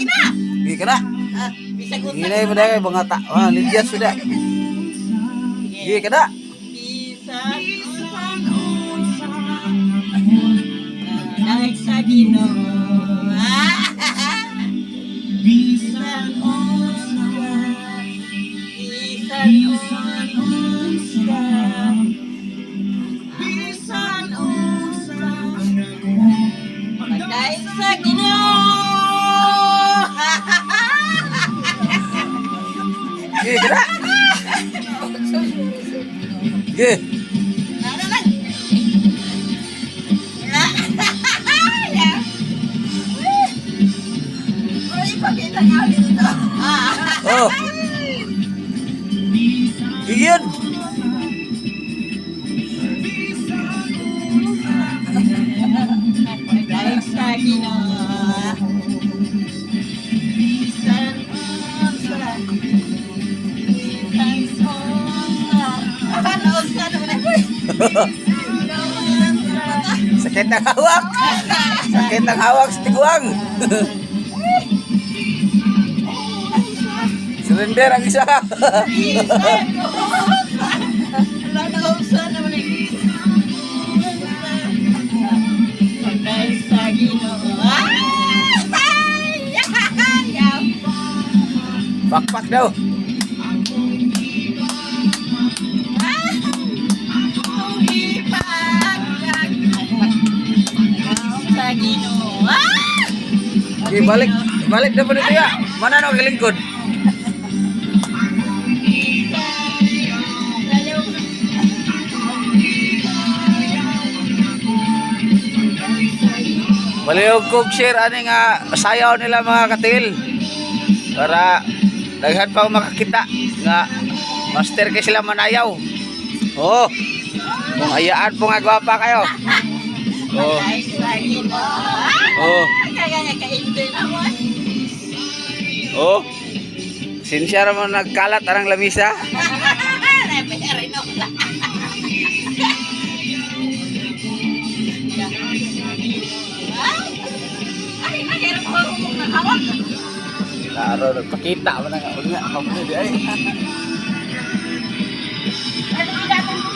Lagi na. Sige ka na. Ah, bisag unsa. Hinay mo dahil mga ta. Ah, lidyas sudah. Sige ka na. Bisan unsa. Dahil sa Ginoo. Bisan unsa. Bisan unsa. Bisan unsa. Pagdaig sa Ginoo. Sige ka na. Sige. Ano lang? Ipakita nga dito. Oh. Sige yun. Dahil sa Ginoo. Bisan unsa. Bisan unsa. Ano unsa naman ako? Sakit ng hawak. Sakit ng hawak sa tiguang. Surrender ang isa. Bisan unsa. Ano unsa naman ako? Dahil sa Ginoo. Ay! Ay! Pakpak daw. Sa Ginoo. Ah! Okay, balik. Balik na po dito ya. Mana no kilingkod? Balihog kog share ani nga sayaw nila mga katil. Para daghan pa makakita nga master kay sila manayaw. Oh. Kung ayaan po nga gwapa kayo. Oh. Dahil sa Ginoo. Oh. Kaya nga kaintay na mo. Oh. Sinsya ra mo nagkalat arang lamisa. Pero no. Ay, nagirap ko kung nakawag. Klaro nagpakita man nga unya kamo di ay. Ano ginagawa mo?